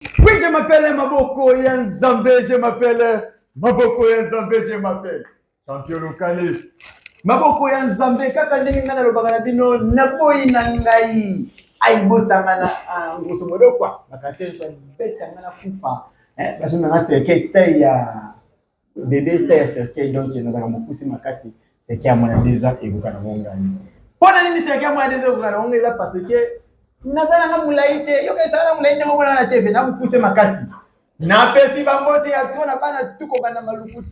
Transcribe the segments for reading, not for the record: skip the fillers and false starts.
Oui, je m'appelle Maboko ya Nzambe, je m'appelle Maboko ya Nzambe, je m'appelle champion lokale. Maboko ya Nzambe, kaka ndenge ngai nalobaka na bino, naboyi na ngai aibosanga na ah, grosso modo quoi, bakati beta ngai na kufa, eh, baso nanga cercueil taille ya bebe taille ya cercueil, donc nazalaka mokuse makasi. Cercueil ya mwana 2 ans ekoka nango ngai. Mpo na nini cercueil ya mwana 2 ans ekoka nango ngai? Eza parce que naza nanga molai te. Yoka, ezala na molai ndenge omona na TV, na mokuse makasi. Napesi bambote ya to na bana tu, kobanda Maluku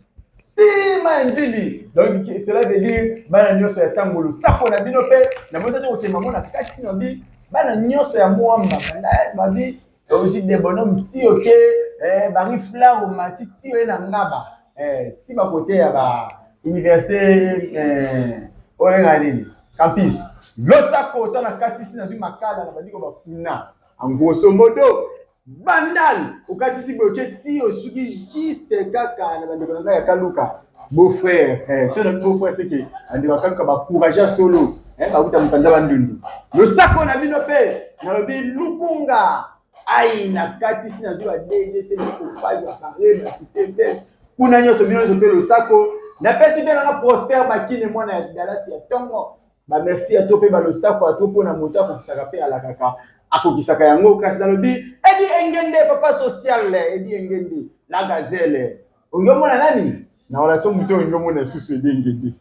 tima ya Njili. Donc cela veut dire bana nyonso ya ntango, losako na bino. Mpe namoni te kokema ngo na kati na bi bana nyonso ya Mwamba, banda babi ozi de bonhomme ti oke bari fleur, omati ti oye na Ngaba, ti bakote ya ba université oyo enga nini, campus. Losako to na katisi, nazwi Makala na bandiko bafuna. En grosso modo, Bandal okatisi boye, oke ti osuki juste kaka na bandeko na ngai ya Kaluka, beau-frère. So na beau-frère, c'est que bandeko ya Kaluka bacourage ya solo, bakuta mopanza Bandundu. Losako na bino. Mpe nalobi Lukunga ai nakatisi, nazwi ba DGC mokopage bapare basite mpe kuna nyonso, bino nyonso mpe losako. Napesi mpe nanga Prosper Bakine, mwana ya Dalasi ya ntongo, bamerci ya to mpe balosako ya to mpona moto akokisaka mpe alakaka, akokisaka yango. Kasi nalobi Edi Engende, papa social Edi Engende, la gazelle. Olingi omona nani na relation moto, olingi omona lisusu Edi Engende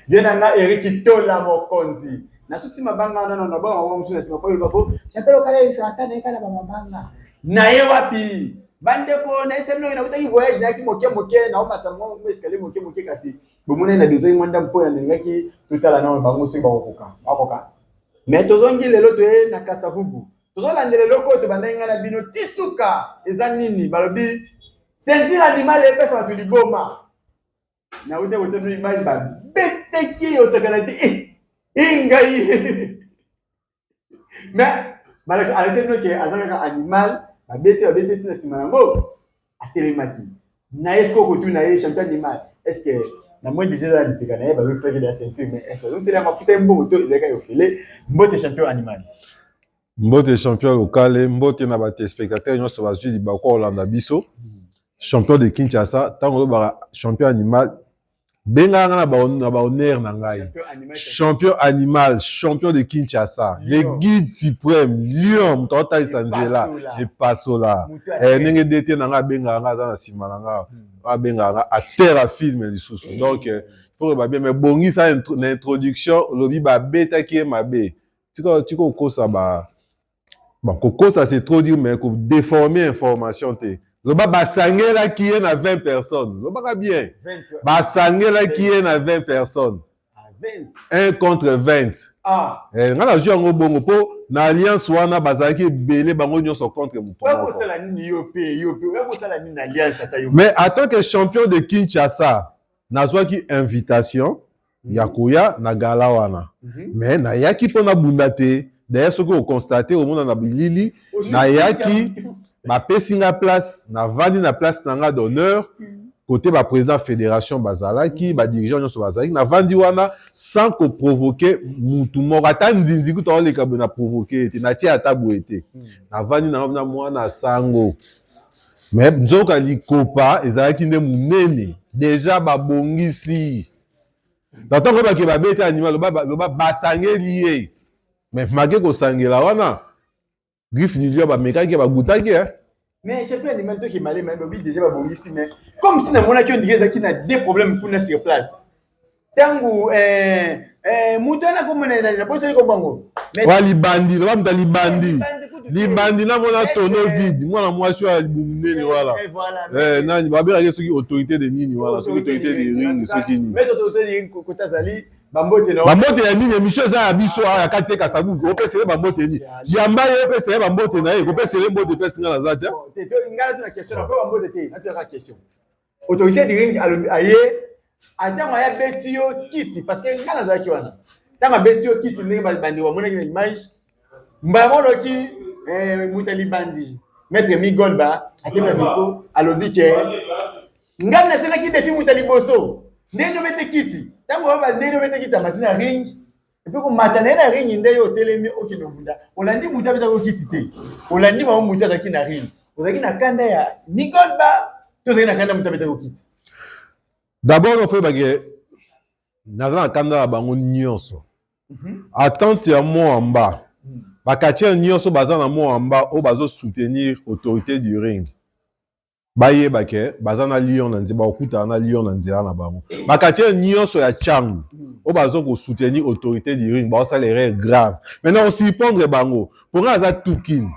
vie na nga Erik Tola mokonzi. Nasuki mabanga wana na banga bango mosusu na nsima po yoba po chapelo kala esaka ata naye kala bamabanga na ye wapi. Bandeko, nayesa bino nautaki voyage, nayaki moke moke, naomata mwa escalier moke moke, kasi bomonani na dozaki mwa ndambo mpo nalingaki totala nano bango soki bakokoka, bakoka. Mais tozongi lelo, toye na Kasavubu, tozolandela eloko oyo tobandaki ngai na bino ti suka. Eza nini? Balobi ceinture animal epesa bato liboma. Nauti kotia bino image, babeteki osakana te e ngai, mais alakisi bino ke aza kaka animal. Babeti, babeti ti na nsima yango atelemaki na ye. Sikoyo kotuna ye, champion animal, est ce que na moi déjà eza na lipeka na ye bazosalaki ya ceinture, mais est ce bazosala mafuta ye mbongo to ezalaki ya ofele? Mbote, champion animal. Mbote, champion lokale. Mbote na batéléspectateur nyonso bazwi libaku kolanda biso. Champion de Kinshasa, ntango olobaka champion animal, bengaka nga na bahonneur na ngai: champion animal, champion de Kinshasa, le guide suprême, lion, moto aotalisa nzela epasola. Ndenge de te na ngai abengaka nga, aza na nsima na nga, abengaka nga acteur ya film lisusu. Donc faut babie, mais bongisa na introduction. Olobi babetaki ye mabe. Tika, tika okosa ba, bon, kokosa c'est trop dire, mais kodéformer information te. Loba basangelaki ye na 20 personnes. Lobaka bien, basangelaki ye na 20 personnes, 1 contre 20. Ah. Nga nazwi yango bongo mpo na alliance wana bazalaki ebele, bango nyonso contre moto moko. Mais en tant que champion de Kinshasa, nazwaki invitation ya koya na gala wana, mais nayaki mpo nabunda te. D'ailleurs, soki oconstater, omona na bilili, nayaki, bapesi nga place, navandi na place na nga d'honneur, côté baprésident fédération bazalaki, badirigeant nyonso bazalaki. Navandi wana sans koprovoquer mutu moko, ata nzinzi kuta oleka boye na provoquer ye te, natie ata boye te. Navandi na na mwana sango, mais nzoka likopa ezalaki nde monene. Déjà babongisi na ntango bake babeti animal, loba basangeli ye, mais make kosangela wana, griffe du lion bamekaki, bagutaki. Mais champion animal, toki malema, babi déjà babongisi, mais comme si namonaki ondike ezalaki na deux problèmes kuna sur place. Ntango moto wana komona nabosani kombango. Wa libandi, loba moto libandi, libandi namona tonneau vide, mwana mwasi oyo ya libumu nene wala, nani babengaki, soki autorité de nini wana, soki autorité de ring, soki nini. Kota azali, bambote. Bambote ya nini? Émission eza ya biso awa ya kati te. Kasavubu opesele bambote nini? Yamba ye, opesele bambote na ye, kopesele mbote epesi nga naza te. Ngai natuna question, napo bambote te, natunaka question. Autorité du ring alobi aye, ntango aya beti yo kiti, parce que ngai nazalaki wana ntango abeti yo kiti, ndenge bandeko bamonaki na image, mbala monoki moto alibandi, maître Migolba atemi na micro, alobi ke ngai nasenaki défi moto ya liboso ndenge obete kiti. Ntango oyo ndenge obete kiti, amati na ring. Et puis komata na ye na ring nde yo otelemi okende obunda, olandi moto abetaki okiti te, olandi bango moto azalaki na ring, ozalaki na kanda ya Migolba to ozalaki na kanda moto abetaki okiti? D'abord il faut oyeba naza na kanda na bango nyonso. Attente ya Moamba, ba quartier nyonso baza na Moamba oyo bazosoutenir autorité du ring, bayeba ke baza na lion na nzela, bakokutana na lion na nzela na bango. Ba quartier nyonso ya Tshangu oyo baza kosoutenir autorité du ring baosala erreur grave. Maintenant, osurprendre bango mpo nga aza tukine,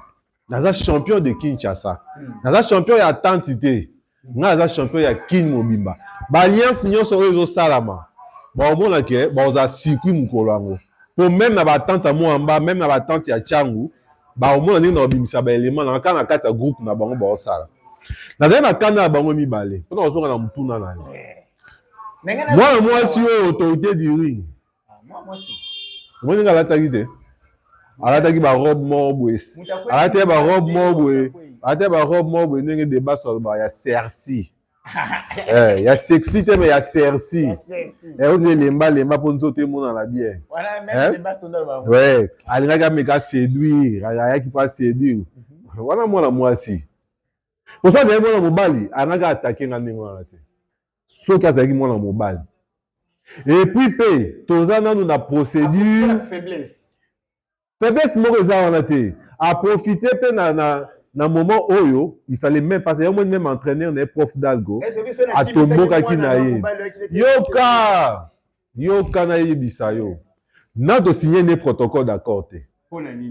naza champion de Kinshasa, naza champion ya tante te, nga aza champion ya Kin mobimba. Ba alliance nyonso oyo ezosalama, baomona ke bakozala circuit mokolo yango, po même na batante ya Moamba, même na batante ya Tshangu, baomona ndenge na kobimisa baelema na kaka na kati ya groupe na bango baosala. Nazali na kanda ya bango mibale mpona kozonga na motuna na yo. Mwana mwasi oyo autorité du ring, omoni ndenge alataki te, alataki barobe moko boye, alataki barobe moko boye, alataki barobe moko boye ndenge Debaso alobaka ya serci, ya sexy te, mais ya serci, oyo nde elemba lemba mpo nzoto emonana bien. Ouais, alingaki ameka séduire, ayaki mpo aséduire wana mwana mwasi. Poso azalaki mwana mobali, alingaki attaquer nga ndenge wana te soki azalaki mwana mobali. Et puis mpe toza nanu na procédure. Faiblesse moko eza wana te, aprofite mpe na moment oyo il fallait même parce que yango même entraîneur na ye, prof Dalgo, atombokaki na ye. Yoka, yoka, nayebisa yo, na tosigne nde protocole d'accord te.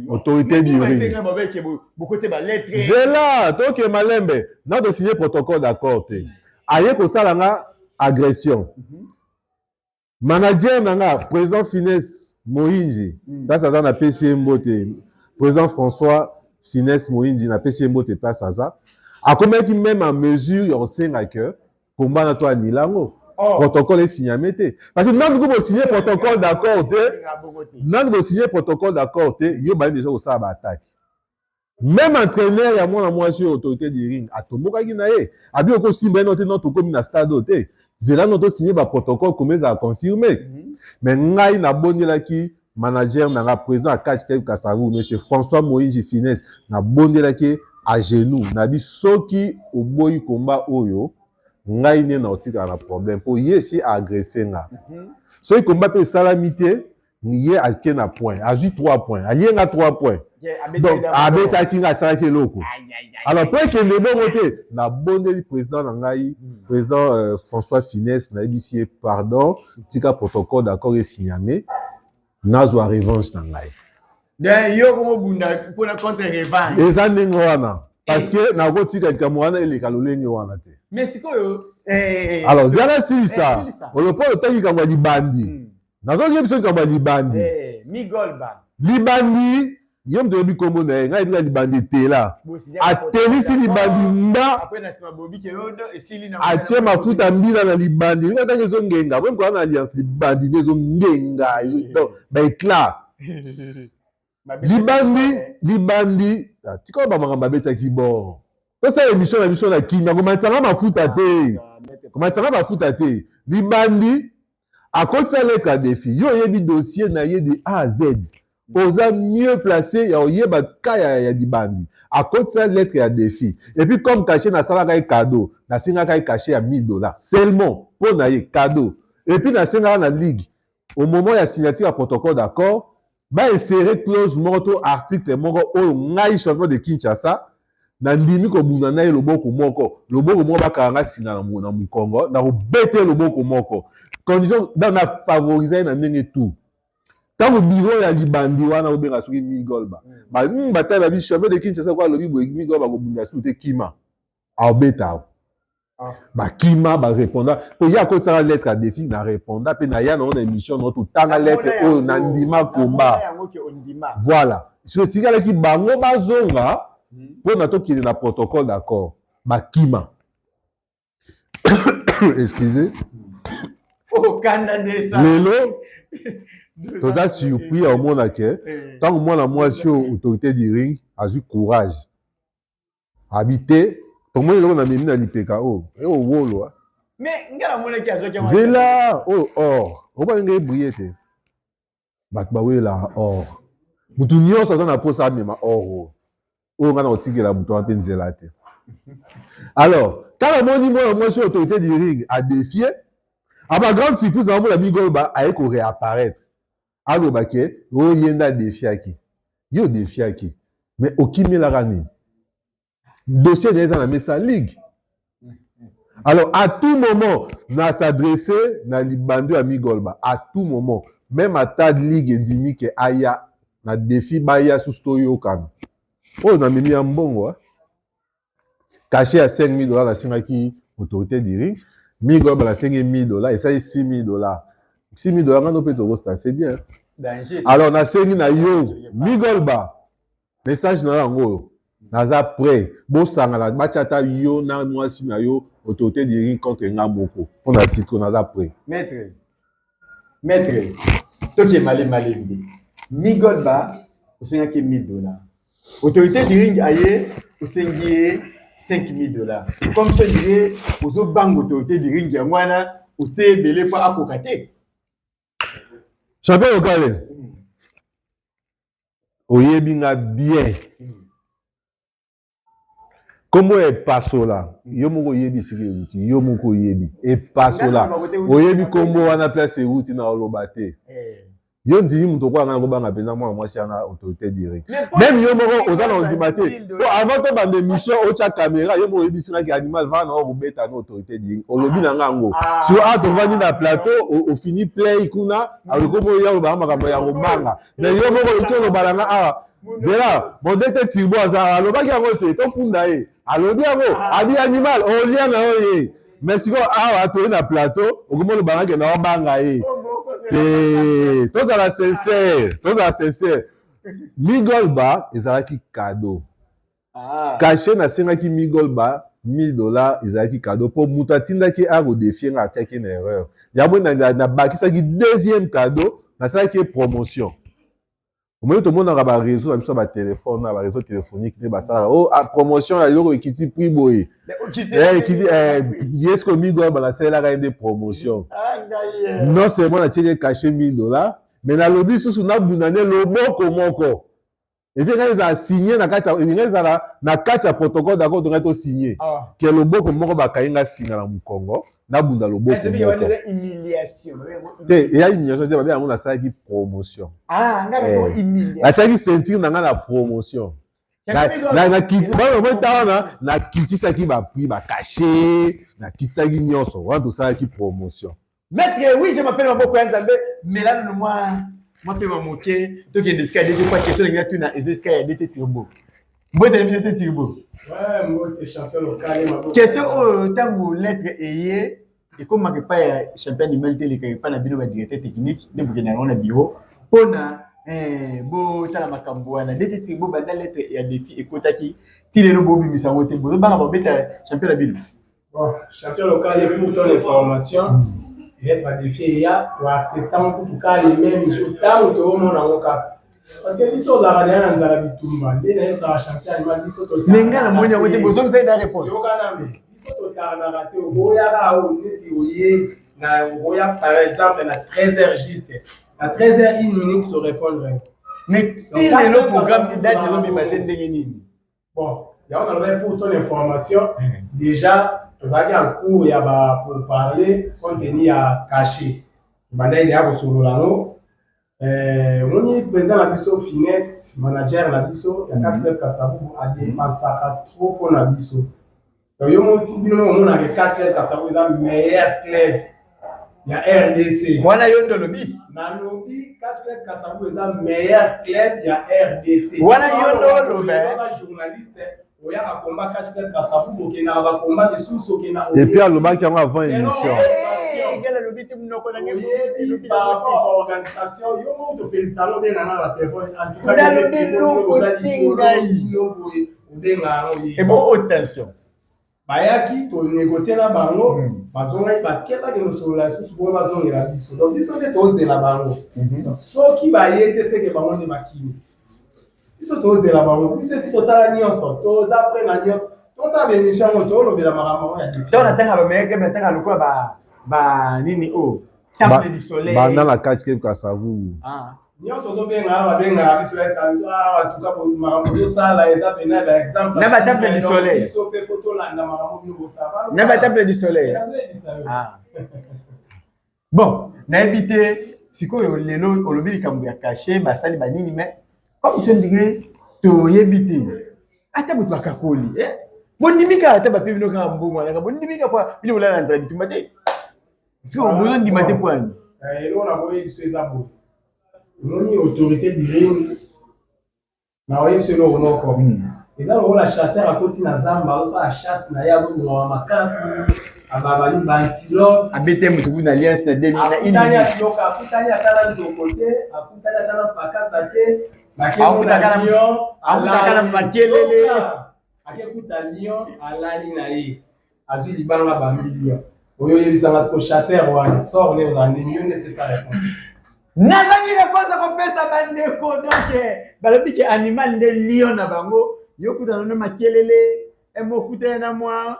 Autorité du ring, zela, toke malembe. Na tosigne protocole d'accord te, aye kosala nga agression. Manager na nga, président Finesse Moinji, place aza napesi ye mbote, président François Finesse Moinji, napesi ye mbote place aza, akomaki même en mesure ya kosenga ke komba na to anila yango, protocole esigname te, parce que nanu ko bosigne protocole d'accord te, nanu bosigne protocole d'accord te, yo baye déjà kosala baattaque. Même entraîneur ya mwana mwasi oyo autorité du ring atombokaki na ye, abi okosimba ye no te, no tokomi na stade oyo te, zela no tosigne baprotocole, koma ezala confirmé. Mais ngai nabondelaki manager na nga, président ya Catch Club Kasavu, monsieur François Moinji Finesse, nabondelaki à genoux, nabi soki oboyi komba oyo, ngai nde na otikala na problème, mpo ye si aagresse nga. Soki komba mpe esalami te, ye ake na point, azwi 3 points, alie nga 3 points. Donc abetaki nga, asalaki eloko. Alors mpo ekende bongo te, nabondeli président na ngai, président François Finesse, nayebisi ye: pardon, tika protocole d'accord esigname, nazwa revanche na ngai. Yo komobunda mpona contre revanche? Eza ndenge wana, parce que nakotika likambo wana eleka lolenge wana te. Mais sikoyo Alors zala silisa olopo otaki likambo ya libandi, nazoki biso likambo ya libandi. Migolba. Libandi, ye moto oyebi nkombo na ye, ngai yebika libandi etela, atelisi libandi mba, atie mafuta mbila na libandi ntango ezongenga boye mkola na alliance, libandi nde ezongenga baéclat. Libandi, libandi, tika oyo bamakambo abetaki bor, tosala émission na biso na kimia, komatisanga mafuta te, komatisanga mafuta te. Libandi akotisa lettre ya défi. Yo oyebi dossier na ye de A à Z, oza mieux placé ya oyeba ka ya libandi. Akotisa lettre ya défi et puis comme cachet nasalaka ye cadeau, nasengaka ye cachet ya 1000 $ seulement mpo na ye cadeau. Et puis nasengaka na ligue, au moment ya signature ya protocole d'accord, bainsérer clause moko to article moko oyo ngai champion de Kinshasa nandimi kobunda na ye loboko moko, loboko moko bakanga nga singa na mokongo, na kobete ye loboko moko, condition donc na favoriser ye na ndenge tout. Ntango biro ya libandi wana obenga soki Migolba, batali babi champion de Kinshasa ko alobi boye, Migolba kobunda su te, kima aobeta awo. Bakima, bareponda po ye akotisaka lettre ya défi, na reponda mpe na ya nango na émission nango, totanga lettre oyo nandima komba. Voilà, soki etikalaki bango bazonga mpona tokende na protocole d'accord, bakima, excusez. Lelo toza surpris ya omona ke ntango mwana mwasi oyo autorité du ring azwi courage, abi te, tomoni eloko na memi na lipeka oyo ewolwa. Zela oyo or, omona ndenge ebrille te. Bato bawelelaka or. Moto nyonso aza na mposa amema or oyo. Oyo ngai nakotikela moto wana mpe nzela te. Alors, ntango amoni mwana mwasi autorité du ring adefie, à ma grande surprise, naomona Migolba aye ko réapparaître. Aloba ke oyo ye nde adefiaki. Ye odefiaki. Mais okimelaka nini? Dossier na ye eza na mesa ligue. Alors, à tout moment, na s'adresser na libando ya Migolba. À tout moment, même ata ligue endimi ke aya na défi baya susu toyokana. Oyo namemi ya mbongo, cachet ya 5000 $ nasengaki autorité du ring. Migolba nasengi 1000 $, esali 6000 $. 6000 $ ngano mpe tokosta fait bien. Danger. Alors nasengi na yo Migolba, message na yo yango oyo, naza prêt, bosangana, batya ata yo na mwasi na yo autorité du ring contre nga moko mpo na titre, naza prêt. Maître, maître, toke malembe malembe. Migolba osengaki 1000 $, autorité du ring aye, osengi ye 5000 $. Comme ça dire ozobanga autorité du ring, yango wana otie ebele mpo akoka te. Champion lokale, oyebi nga bien. Kombo ya Epasola, yo moko oyebi esika euti. Yo moko oyebi Epasola, oyebi kombo wana place euti. Na oloba te. Yo ndimi moto okoya nga nakobanga mpenza mwana mwasi wana autorité direct. Même yo moko oza na ondima te, po avant tobanda émission, otya caméra, yo moko oyebisingaki: "Animal, vana na okobeta na autorité direct." Olobi na nga yango. Siko awa tovandi na plateau, ofini play kuna, akomi oya olobaka makambo ya kobanga. Mais yo moko oti oloba na nga awa. Zela modete Turbo aza, alobaki yango te, tofunda ye. Alobi yango, abi: "Animal, olia na yo ye." Mais sikoyo awa toye na plateau, okomi olobanga ke na obanga ye te. Tozala sincère, tozala sincère. Migolba ezalaki cadeau. Cachet nasengaki Migolba 1000 $, ezalaki cadeau, mpo moto atindaki akodéfier nga, atiaki na erreur. Yango nabakisaki deuxième cadeau, nasalaki ye promotion. Omoni, tomonaka baréseau na biso ya batelefone, na baréseau téléphonique nde basalaka o promotion ya eloko ekiti prix boye. Ye siko Migolba nasalelaka ye nde promotion. Non seulement natieli ye cachet 1000 $, mais nalobi lisusu nabunda nde loboko moko. Et puis ngai ezala signé na kati, ngai ezala na kati ya protocole d'accord, to ngai tosigne ke loboko moko bakangi nga singa na mokongo, nabunda loboko moko te. Eya humiliation te, babe yango nasalaki promotion, natiaki ceinture na ngai na promotion ta wana, nakitisaki baprix, bacachet nakitisaki nyonso wana, tosalaki promotion. Maître, oui, je m'appelle Maboko ya Nzambe. Melano mwa mpe moke, tokende esika ya DT. Kwa question ndenge tuna eza esika ya DT Turbo. Mbote na DT Turbo. Mbote champion local. Question oyo, ntango lettre eye ekomaka epai ya champion animal te, elekaka epai na bino badirecteur technique nde bokende yango na bureau mpona botala makambo wana. DT Turbo, banda lettre ya défi ekotaki ti lelo, bobimisa yango te. Bozobanga babeta champion na bino? Bon, champion local, et pour ton information, lettre à défi eya, toacceptango kutu ka le même jour ntango toomona yango kaka, parce que biso ozalaka deya na nzala bitumba nde nayebisaka champion animal, biso. Me ngai namoni yango te, bozongisa ye na réponse. Yokana, me biso totaranaka te. Okoyaka oyo neti oye na okoya par exemple na 13 heures juste, na 13 heures 1 minute to répondre. Mais ti lelo programme date ezobima te, ndenge nini? Bon, yango nalobaki, pour ton information, déjà tozalaki en cours ya ba pour parler compte tenu ya cachet. Tobandaki deya kosolola yango. Omoni président na biso Finesse, manager na biso ya 4 Club Kasavubu, adépensaka trop mpona biso. Donc yo moti bino moko omonaka 4 Club Kasavubu eza meilleur club ya RDC. Wana yo nde olobi. Nalobi 4 Club Kasavubu eza meilleur club ya RDC. Wana yo nde oloba. Oza journaliste, oyaka komba 4 Club Kasavubu, okendaka bakomba misusu, okenda. Et puis alobaki yango avant émission. Alobi te, monoko na ngai. Oyebi par rapport à organisation, yo moko tofelisa yango, obenganga na telefone. Nalobi eloko te ngai. Obenga yango ye. Ebo haute tension. Bayaki tonégocie na bango, bazongaki, bake bakende kosolola lisusu bongo bazongela biso. Donc biso nde tozela bango. Soki baye te, seke bango nde bakimi. Biso tozela bango. Biso esi tosala nyonso, toza prêt na nyonso. Tosala baémission yango, tolobela makambo yango ya défi. Ntango natanga bameilleur club, natanga lokola ba nini oyo, Temple du Soleil. Banda na 4 Club Kasavubu. Ah. Nyonso ozobenga wana, babengaka biso, esa biso awa tuka makambo ozosala eza pena ba exemple. Na ba Temple du Soleil. Biso mpe fo tolanda makambo bino bosala. Na ba Temple du Soleil. Nazoyebisa yo. Ah. Bon, nayebi te sikoyo lelo olobi likambo ya cachet, basali banini, mais comme so ndenge toyebi te, ata moto bakakoli, eh? Bondimi kaka, ata bape bino kaka mbongo wana, bondimi kaka po bino bolala na nzala bitumba te. Sikoyo bozondima te po ani? Eloko na koyebi biso eza boye: omoni autorité du ring, na oyebi biso eloko moko, eza lokola chasseur akoti na zamba, azosala chasse na ye, azobongama makaku, ababani baantilope. Abete moto kuna alliance na 2000 na une akutani minute. Yoka, akutani ata na nzoko te, akutani ata na pakasa te. Akutaka na makelele. Akekuta lion alali na ye, azwi libanga, bambi lion. Oyo oyebisanga siko, chasseur wana sort ne ozala ndenge yo nde pesa réponse. Nazangi réponse ya kopesa bandeko. Donc balobi ke animal nde lion na bango. Yo kutana na makelele, mokutana na mwa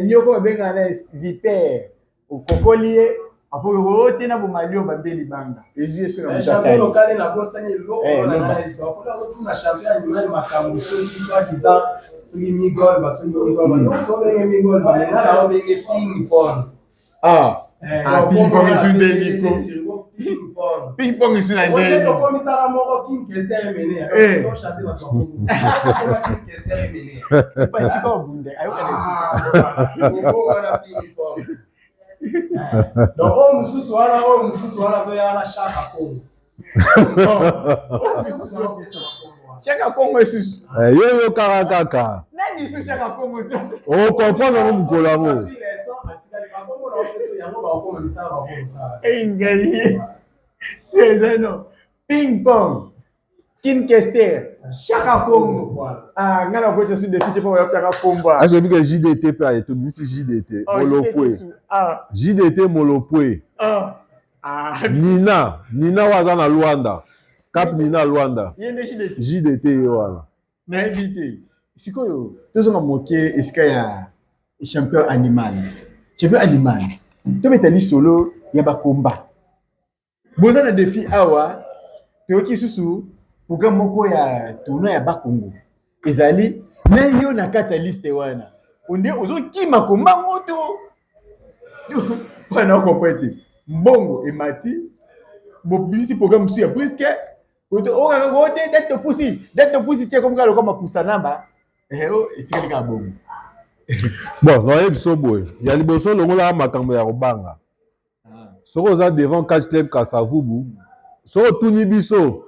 nyoko babengaka na vipère, okokoli ye, apo te na boma lion, bambe libanga, ezwi eske na moto Champion atali. Lokale, nabosani eloko. Loba. Wana azotuna champion animal makambo soki soi-disant soki migol, basoki migol, tobenge migol, balenga na obenge ping pong. Ah, ah, ping pong esu ndeni ko? Ping pong. Ping pong esu na ndeni? Tokomisaka moko King Kester Emene. Tochate bato King Kester Emene. Tika obunde ayokana esu. Wana ping pong. Donc oyo mosusu wana, oyo mosusu wana azoya wana, Shaka Kongo. Shaka Kongo esusu? Yo yokaka kaka. Nani esu Shaka Kongo? Ocomprendre yango mokolo yango. Yango bakokoma misala, bakokoma. Ngai eza no ping pong, King Kester, Shaka Kongo. Ah, ngai nakotya su défi te mpo bayokaka komba. Aso oyebi ke JDT mpe aye, tobimisi JDT Molopwe. JDT Molopwe. Nina, Nina oyo aza na Lwanda, Cap Nina Lwanda. Ye nde JDT? JDT ye wana. Nayebi te. Sikoyo tozonga moke esika ya champion animal. Champion animal, tobeta lisolo ya bakomba. Boza na défi awa, toyoki susu programme moko ya tournoi ya Bakongo ezali na yo na kati ya liste wana. Onde ozokima komba ngo to wana okomprendre te, mbongo emati, bobimisi programme mosusu ya briske te, date topusi, date topusi te, komi kaka lokwa mapusa namba etikali kaka bongo. Bon, nayebi biso boye: ya liboso, longolaka makambo ya kobanga. Soki oza devant Catch Club Kasavubu, soki otuni biso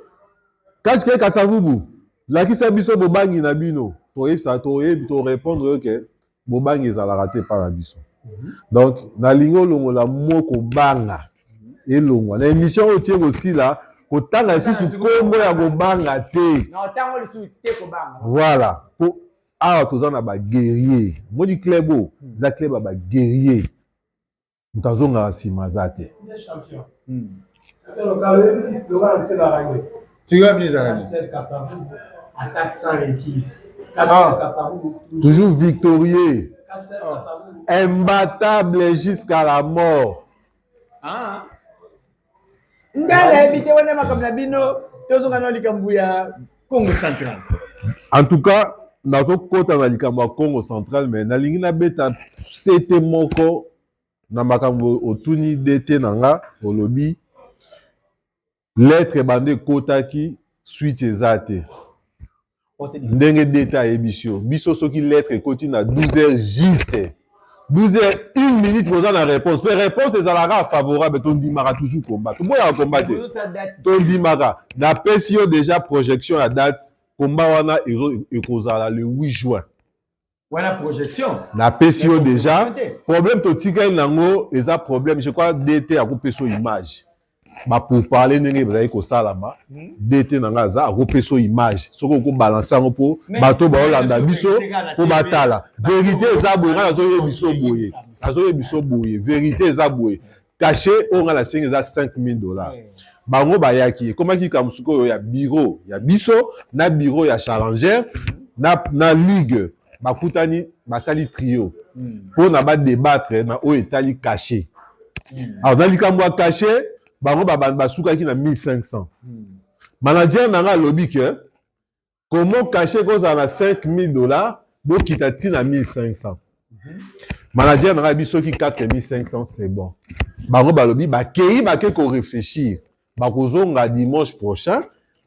Catch Club Kasavubu, lakisa biso bobangi na bino, toyebisa, toyebi, torépondre yo ke bobangi ezalaka te epa na biso. Donc nalingi olongola mo kobanga, elongwa na émission oyo tie kosila kotanga lisusu nkombo ya kobanga te. Voilà, po awa toza na baguerrier. Moni club oyo eza club ya baguerrier, moto azongaka nsima aza te. Slogan na biso ezalaka nini? Sikoyo bino ezalaka nini? Attaque sans recul. Toujours victorieux, imbattable jusqu'à la mort. Ah. Ngai nayebi te wana makambo na bino. Tozonga na likambo ya Congo Central. En tout cas, nazokɔta na likambo ya Congo Central, mais nalingi nabeta sete moko na makambo otuni de te na nga. Olobi lettre ebanda ekɔtaki, suite eza te. Ndenge de te ayebisi yo biso, soki lettre ekoti na 12 heures juste, 12 heures 1 minute, koza na réponse. Mpe réponse ezalaka favorable, tondimaka toujours combat, toboyaka combat te, tondimaka. Napesi yo déjà projection ya date. Combat wana ekozala le 8 juin. Wana projection. Napesi yo déjà. Problème totikali nango eza problème, je crois DT akopesa yo image bapourparler ndenge bazali kosalama. DT na nga aza, akopesa yo image soki okobalanse yango mpo bato baolanda biso mpo batala. Vérité eza boye, ngai nazoyebi biso boye, nazoyebi biso boye, vérité eza boye: cachet oyo ngai nasengi eza 5000 $. Bango bayaki, ekomaki likambo sikoyo ya bureau ya biso na bureau ya challenger na ligue. Bakutani, basali trio mpo na badébattre na oyo etali cachet. Alors, na likambo ya cachet, Bango basukaki na 1500. Manager na nga alobi ke comment cachet kozala na 5000 $ bokita ntina 1500. Manager na nga alobi soki 4500, c'est bon. Bango balobi bakei, bake koréfléchir, bakozonga dimanche prochain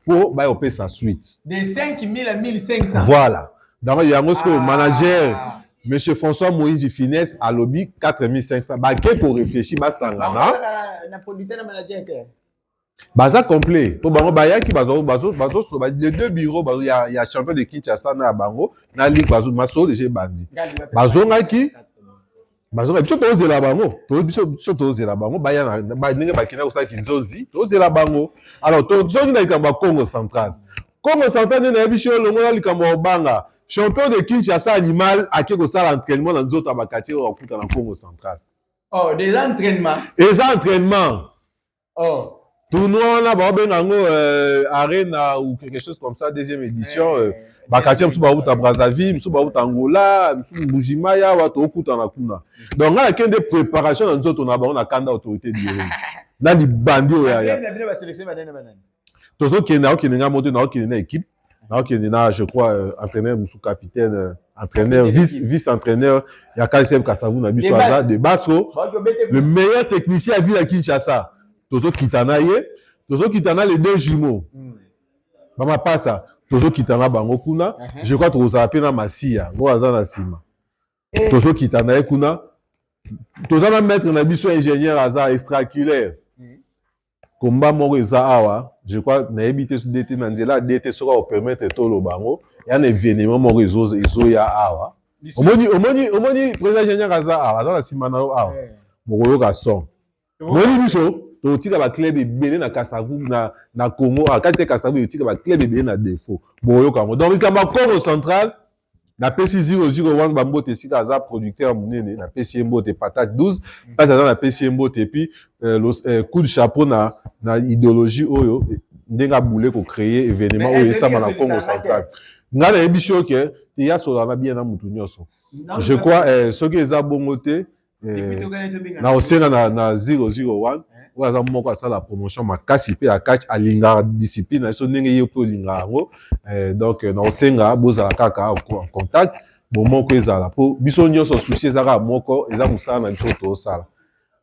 mpo baya kopesa suite. De 5000 à 1500. Voilà, donc yango sikoyo manager, monsieur François Moïnji Finesse, alobi 4500, bake koréfléchir, basangana. Na producteur na manager te. Baza complet mpo bango bayaki, bazosoba les deux bureaux ya champion de Kinshasa na ya bango na ligue. Masolo déjà ebandi. Bazongaki, bazonga, biso tozela bango, biso tozela bango baya ndenge bakenda kosalaki nzozi, tozela bango. Alors tozongi na likambo ya Congo Central. Congo Central nde nayebi so olongola likambo ya kobanga. Champion de Kinshasa animal ake kosala entraînement na nzoto ya baquartier oyo akuta na Congo Central. Oh, des entraînements. Eza entraînement. Oh. Tournoi wana baobenga yango Arena ou quelque chose comme ça, deuxième édition. Baquartier mosusu bauta Brazzaville, mosusu bauta Angola, mosusu Mbujimai, awa tookutana kuna. Donc ngai nakende préparation na nzoto na bango na kanda autorité dire na libandi oyo ya Na bino basélection banene banene. Tozokende, naokende ngai moto, naokende na équipe, naokende na, je crois, entraîneur mosusu, capitaine, entraîneur, vice entraîneur ya KCM Kasavu na biso aza de Basco, le meilleur technicien ya ville ya Kinshasa. Tozokita na ye, tozokita na les deux jumeaux bamapasa, tozokita na bango kuna. Je crois tokozala mpe na Masiya ngo aza na nsima, tozokita na ye kuna. Toza na maître na biso ingénieur aza extraculaire. Komba moko eza awa, je crois, nayebi te dt na nzela ya dt soki akopermettre toloba yango ya na événement moko ezoya awa. Omoni, omoni, omoni, président ingénieur aza awa, aza na nsima na yo awa. Bokoyoka son. Omoni, biso totika baclub ebele na Kasavu, na Congo awa kati te. Kasavu etika baclub ebele na défaut, bokoyoka yango. Donc likambo ya Congo Central, napesi 001 bambote esika aza, producteur ya monene, napesi ye mbote. Patate 12 pate aza, napesi ye mbote. Et puis coup de chapeau na idéologie oyo ndenge abule kocréer événement oyo esama na Congo Central. Ngai nayebi so ke te ya solana bien na mutu nyonso. Je crois soki eza bongo te, na osenga na 001 oyo aza moko asala promotion makasi mpe ya catch, alingaka discipline na biso ndenge ye mpe olingaka yango. Donc na osenga bozala kaka en contact, bomoko ezala mpo biso nyonso souci eza kaka moko, eza mosala na biso toosala.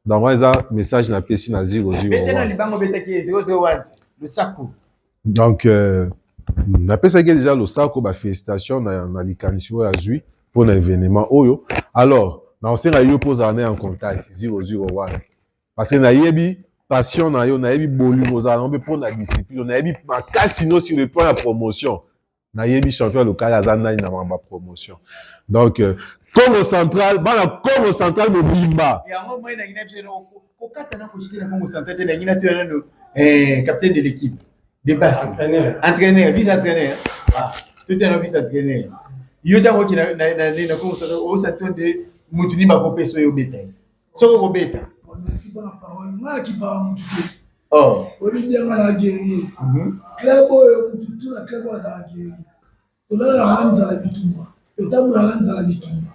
Donc wana eza message napesi na 001. Donc napesaki déjà losako, bafélicitation na likanisi oyo azwi mpona événement oyo. Alors na osenga yo mpo ozala na ye en contact, 001, parce que nayebi passion na yo, nayebi bolingo ozala nango mpe mpona discipline, nayebi makasi no sur le plan ya promotion, nayebi champion local aza nani na makambo ya promotion. Donc Congo Central, bana Congo Central mobimba. Yango moi nangi na biso kokata na koshite na Congo Central te. Nangi na toya nano capitaine de l'équipe de Bast, entraîneur, vice entraîneur. Ah, tout un vice entraîneur. Yo ntango oki na Congo Central, osanti nde mutu nini bakopesa oyo obeta ye soki okobeta? Merci mpona parole. Ngai akipaka mutu te. Oh. Oyebi bianga na guerrier club oyo, mutu tu na club oyo azala guerrier. Tolalaka na nzala bitumba, totambola na nzala bitumba.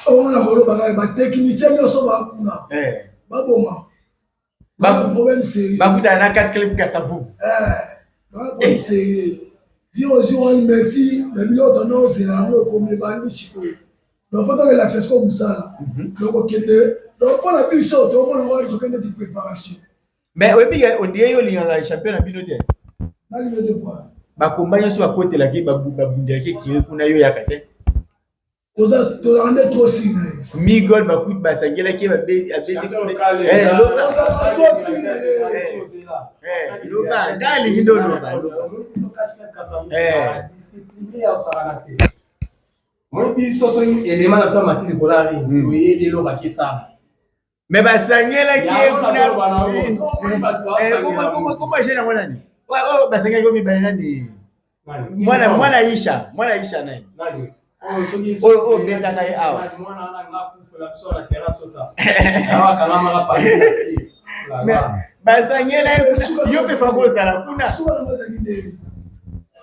Oyo na kolobaka, batechnicien nyonso bakuna baboma bana problème sérieux. Bakutana na 4 club Kasavu. Bana problème sérieux. 001, merci na biloko tanda ozela yango ekomi, ebandi sikoyo. Donc faut torelaxe sikoyo mosala. Donc okende, donc mpo na biso toomona ngo tokende ti préparation. Mais oyebi ke ondire yo olingaka champion na bino te. Nalinga te kwa. Bakomba nyonso bakotelaki, babundelaki ekiri kuna, yo yaka te. Tozalaka nde trop sûr na ye. Migol bakuti basangelaki, abeti. Tozalaka trop sûr na ye. Loba, ngai alingi nde oloba. Discipline ya osakana te. Moi biso soki elema na biso mati likolo ya ring, toyebi eloko akisala. Mais basangelaki ye kuna. Koma jeune yango nani oyo basangelaki yo mibale? Nani? Mwana, mwana Isha, mwana Isha nani oyo oyo obetaka ye awa? Basangela ye kuna, yo mpe fako ozala kuna. Suka nango ezalaki nde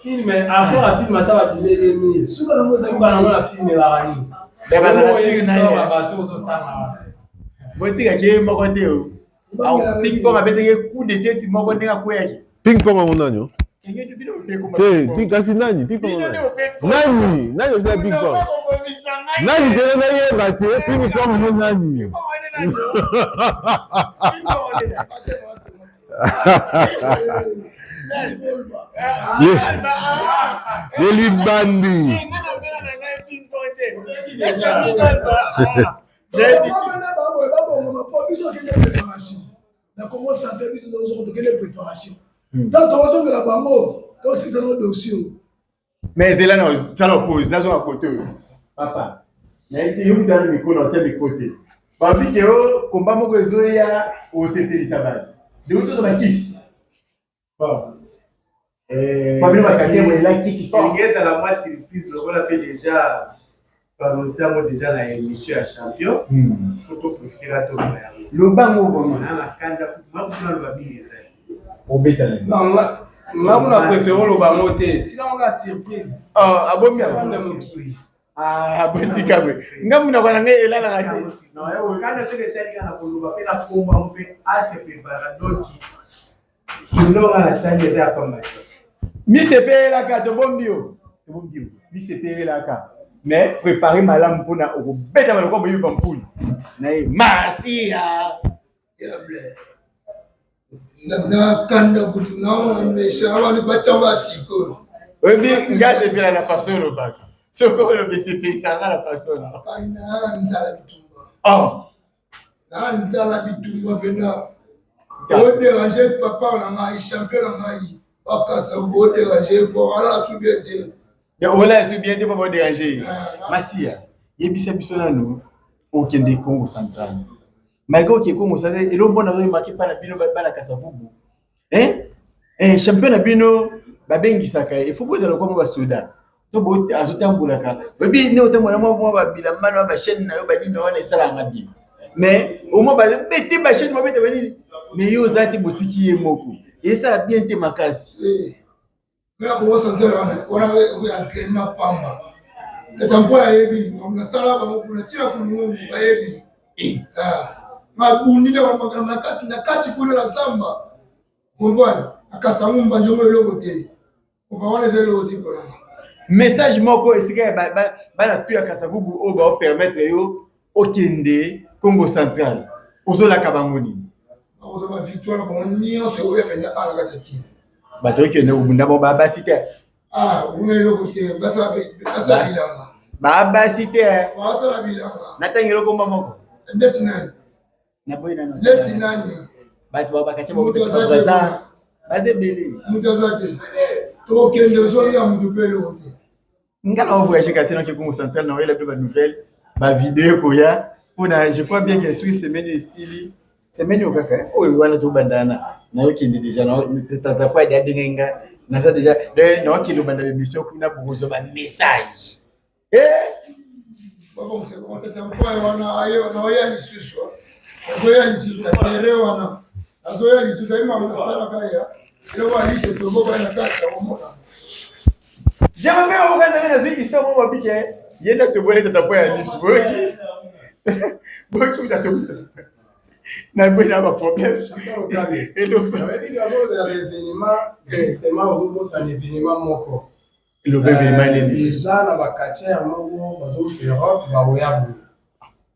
Film encore ya film, ata bafilme 2000. Suka nango ezalaki Suka nango na film elaka nini? Mais bazala sûr na ye. Bato ozotanga. Botikaki ye moko te o. Ping pong abetaki coup de tête moko ndenge akweyaki. Ping pong yango nani o? Te, ping kasi nani? Ping pong nani? Nani? Nani osala ping pong? Nani te nayeba te ping pong yango nani? Ye libandi. Babongoma mpo biso okende préparation na Congo santé, biso tokende préparation ntango tokozongela bango, tosisa no dossier oyo. Mais ezela na sala pause, nazonga kote oyo. Papa, nayebi te, yo mutu ana mikolo atia miko te. Balobi ke o komba moko ezoya osepelisa bato, ndeko tozwa bakisi. Bon. Babino bakati yango elakisi fort. Elingi ezala mwa surprise lokola mpe déjà toannonce yango déjà na émission ya champion. Faut toprofiteka toloba yango. Lobango vraiment. Na na kanda makutu naloba mingi ezali. Obeta na Non, nga kuna préféré oloba yango te, tika ngo kaka surprise. Oh, abomi Kanda yango. mokili. Ah, botika boye. Nga monoko na ngai elalaka te. Kanda soki esali kaka na koloba mpe na kombo yango mpe ase préparaka, donc ndonga nasali eza ya pamba te. Misepelaka, tobombi yo, tobombi yo. Misepelaka, mais prépare malamu mpona okobetama lokola boyebi bampulu na ye Masiya. Na kanda kutu naomesha wana batanga sikoyo. Oyebi nga sepela na façon olobaka, soki oloba esepelisanga na façon na Kanda nzala bitumba. Oh. Na nzala bitumba mpena odéranger papa na ngai, champion na ngai bakasa, odéranger fort, ala su bien te. Ola esu bien te mpo baodéranger ye. Masiya, yebisa biso nanu, okende Congo Central. Malgré oke Congo Central, eloko mbona ozoyemaki mpa na bino bana Kasavubu, eh? Eh, champion na bino babengisaka ye, ifo bozala lokola mwa basoda to azotambolaka. Oyebi nde otambola mwa babilamba na bachaîne na yo banini wana, esalaka bien, mais omoi babete bachaîne, babete banini, mais yo oza te, botiki ye moko, esala bien te makasi. Nga Congo Central wana wana oyo entraînement pamba. Tata mpo ayebi nasala bango kuna ntina kulungungu bayebi. Mabundi na kati kuna na zamba, comprendre, akasango mbanjongo eloko te, opa wana eza eloko te mpona. Message moko esika ya bana tu ya Kasavubu oyo baopermettre yo okende Congo Central, ozolaka bango nini? Bakozwa bavictoire na bango nyonso oyo mpenza awa na kati ya Kini. Bato okende kobunda bango babasi te. Ah, kuna eloko te, basala bilanga. Babasi te. Basala bilanga. Natangi eloko mba moko. Ndeti nani? Naboyi nano. Ndeti nani? Bato bakati. Moto aza te. Baza ebele. Moto aza te, tokende ozongi ya motu mpe eloko te. Nga na voyage kate naki Congo Central, na oyela mpe banouvelle, bavideo ekoya mpona. Je crois bien que soki semaine esili, semaine oyo kaka oyo wana tobandana, nayokende déjà. Tata po ade abengai nga, naza déjà naokende obanda baémission kuna, bokozwa bamessage. Wana naoya lisusu, nazoya lisusu na tere wana, nazoya lisusu ayi makambo nasalaka ya eloko ya liso toboka na kati ya komona. Jamais mpe okokanda ngai, nazwi histoire moko babike ye nde toboyi tata po ya liso. Boyoki, boyoki mutu atoboyi naboyi na baproblème. Nayebi azolobela événement, justement ozobosana événement moko. Eloba événement nini? Eza na bacatcheur moko bazouta Europe, baoya boye.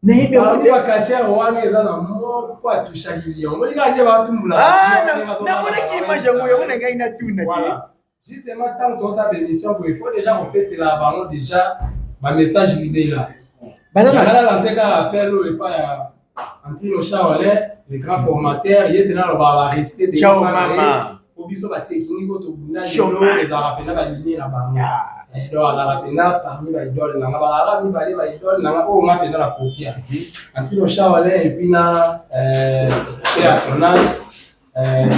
Nayebi yango Parmi te. Bacatcheur wana eza na moko atushaki lion, omoni kaka nde batumula. Ah, namonaki image yango, yango na ngai natuna te. Voilà. Justement, ntango tozosala bémission boye, il faut déjà kopesela bango déjà bamessage libela. Baza na Nga lancé kaka appel oyo epai ya Antino Shaolin, le grand formateur, ye mpena alobaka barespect. Ciao, mama. Po biso batechnique oyo tobunda lelo Showman. ezalaka mpena balinie na bango. Donc azalaka mpena parmi baidole nanga, bazalaka mibale baidole nanga oyo nga mpena na kopia, Antino Shaolin et puis na national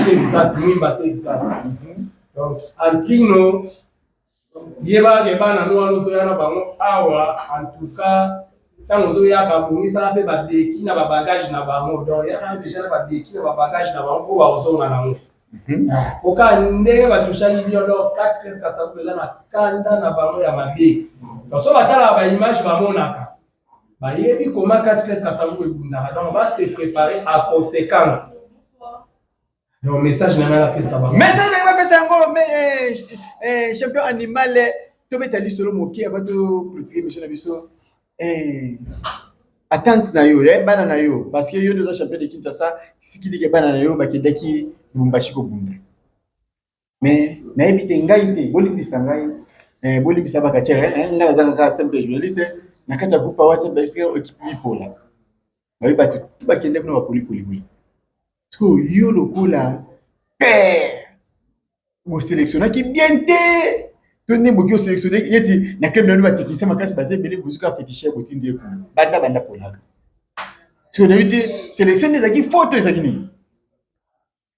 Texas Mwimba Texas. Donc Antino, yebaka ke bana no wana ozoya na bango awa, en tout cas ntango ozoyaka, bongisaka mpe babeki na babagage na bango. Donc yaka déjà na babeki na babagage na bango mpo bakozonga nango oka ndenge batushaki bino. Donc 4 Kasavubu eza na kanda na bango ya mabe. Donc so batalaka baimage, bamonaka. Bayebi comment catch club Kasavubu ebundaka, donc ba se préparer à conséquence. Donc message na ngai napesa bango. Message na ngai bapesa yango mais champion animal, tobeta lisolo moke avant to clôturer émission na biso. Attente na yo, bana na yo, parce que yo nde oza champion de Kinshasa, sikilike bana na yo bakendaki Lubumbashi kobunda. Mais nayebi te, ngai te, bolimbisa ngai, bolimbisa bakatiere, ngai naza kaka simple journaliste na kati ya groupe awa te. Basika équipe lipola bayebi bato tu bakende kuna bapolipoli boye. Sikoyo yo lokola père, bosélectionnaki bien te to nde boki osélectionne neti na club na bino batechnicien makasi baza ebele, bozuka féticheur botindi ye kuna banda banda polaka. Sikoyo nayebi te, sélection nde ezalaki faux to ezalaki nini?